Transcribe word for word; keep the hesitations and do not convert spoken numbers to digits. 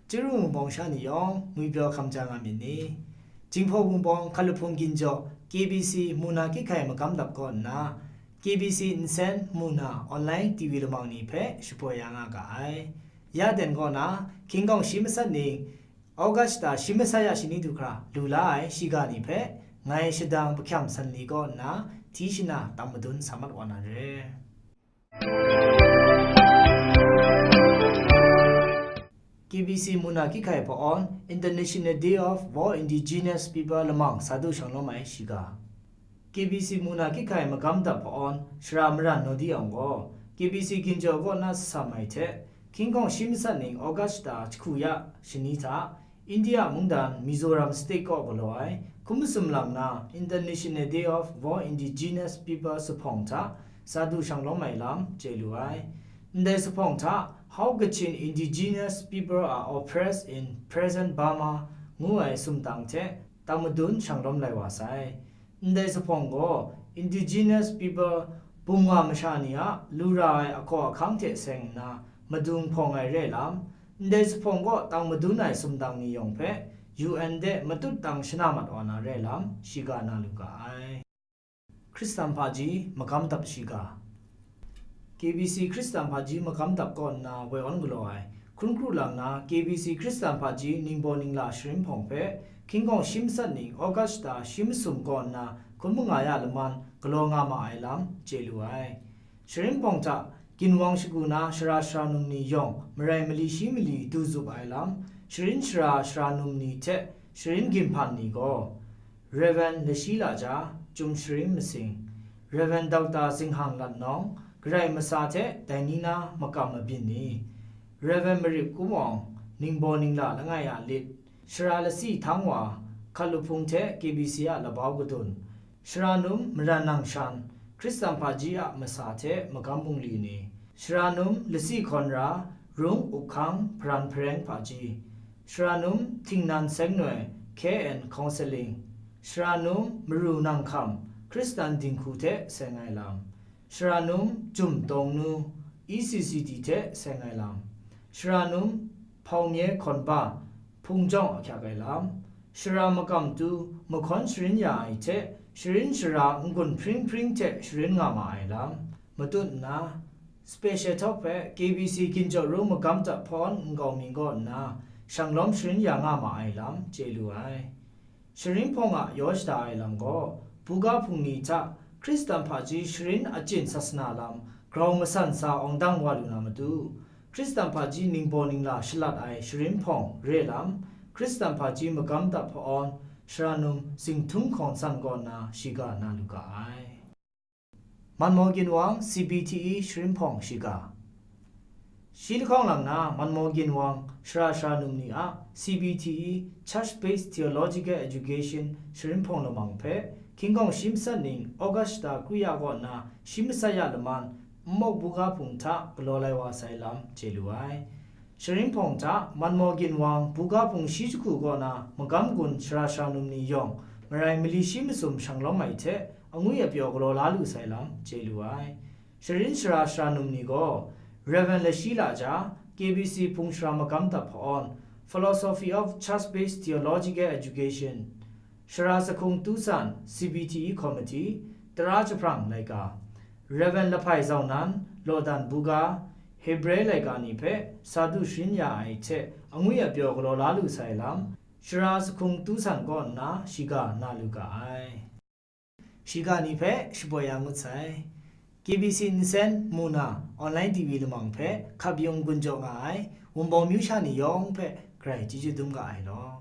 Chyeru wunpawng sha ni yawng ngwipyaw hkam ja nga myit ni? Jinghpaw wunpawng hkalup hpung ginjaw K B C Muna Kyit Hkai magam dap kaw nna, K B C nsen Muna online T V lamang ni hpe shapoi ya nga ga ai. Ya den kaw na, hkying gawng shi matsat ning, August shata shi matsat ya shani du hkra lu la ai shiga ni hpe, ngai shadang Bahkyam Sanli kaw nna hti shana tam madun sa mat wa na re. K B C Muna Kyit Hkai hpa-awn International Day of War Indigenous People lamang sa du shang lawm ai shiga. K B C Muna Kyit Hkai magam dap hpa-awn shara maran naw di yang gaw, K B C ginjaw kaw na sam ai hte, hkying gawng shi matsat ning August shata jahku ya shani hta, India mungdan Mizoram State kaw galaw ai hkum masum lang na International Day of War Indigenous People zuphpawng hta sa du shang lawm ai lam chye lu ai. Ndai zuphpawng hta, How Kachin Indigenous People Are Oppressed in Present Burma ngu ai sumtang hte tam madun shang lawm lai wa sai. Ndai zuphpawng gaw Indigenous People bum nga masha ni a lu ra ai ahkaw ahkang hte seng nna madung hpawng ai re lam, ndai zuphpawng kaw tang madun ai sumtang ni yawng hpe U N de matut tang shana mat wa na re lam shiga na lu ga ai. Hkristan hpaji magam dap shiga. K B C Hkristan hpaji magam dap kaw nna woi awn galaw ai hkun kru lang na K B C Hkristan hpaji ningbaw ningla sharin hpawng hpe hkying gawng shi matsat ning August shata shi masum kaw nna hkun manga ya laman galaw nga ma ai lam chye lu ai. Sharin hpawng hta ginwang shagu na sara sara num ni yawng marai mali shi mali du zup ai lam, sharin sara sara num ni hte sharin ginhpan ni gaw, Rev. Lashi Laja, Chyum Sharin Masing, Rev. Doctor Zinghang Latnawng, Garai Masa hte dai ni na makam mabyin ni, Rev. Marip Kumawng, ningbaw ningla langai a lit, Sara Lasi Htang Wa, Hkalup Hpung hte K B C a labau kadun, Sara Num Maran Nangshan, Hkristan hpaji a masa hte magam bungli ni, Sara Num Lasi Hkawn Ra, Rung Ukhang Hparan Hpareng hpaji, Sara Num Htingnan Seng Noi, Care and Counselling, Sara Num Maru Nang Hkam, Hkristan dinghku hte seng ai lam, Sara Num Jum Tawng Nu, E C C D hte seng ai lam, Sara Num Hpau Mye Hkawn Ba, Hpung Jawng ahkyak ai lam, Sara Makam Tu, Mahkawn Sharin Ya Ai hte Sharin Sara n-gun hpring hpring hte sharin nga ma ai lam, matut nna, Special Talk hpe K B C Ginjaw Ru Magam Dap Hpawn Nkau Mi kaw nna, shang lawm sharin ya nga ma ai lam chye lu ai. Sharin hpawng a yaw shada ai lam gaw, buga hpung ni hta Hkristan hpaji sharin achyin sasana lam grau masan sa awng dang wa lu na matu, Hkristan hpaji ningbaw ningla shalat ai sharin hpawng re lam, Hkristan hpaji magam dap hpa-awn, Sara Num Zinghtun Hkawng San kaw nna shiga na lu ga ai. Manmaw Ginwang C B T E Sharin Hpawng Shiga. Shi lahkawng lang na Manmaw Ginwang Sara Sara Num Ni a C B T E, Church Based Theological Education, Sharin Hpawng Lamang hpe hkying gawng shi matsat ning August shata kru ya kaw nna shi matsat ya laman, Nmawk Buga Hpung hta galaw lai wa sai lam chye lu ai. Sharin hpawng hta Manmaw Ginwang Buga Hpung shi jahku kaw na magam gun Sara Sara Num Ni yawng marai mali shi masum shang lawm ai hte angwi apyaw galaw la lu sai lam chye lu ai. Sharin Sara Sara Num Ni gaw, Rev. Lashi Laja, K B C Hpung Sara Magam Dap Hpa-awn, Philosophy of Church Based Theological Education, Sara Sahkung Tu San, C B T E Committee, Tara Jahprang Laika, Rev. Lahpai Zau Nan, Lawdan Buga, Hebre Laika ni hpe sa du sharin ya ai hte angwi apyaw galaw la lu sai lam, Sara Sahkung Tu San kaw nna shiga na lu ga ai. Shiga ni hpe shapoi ya ngut sai. K B C nsen mu na online T V lamang hpe hkap yung gun jaw nga ai Wunpawng myu sha ni yawng hpe grai chyeju dum ga ai law.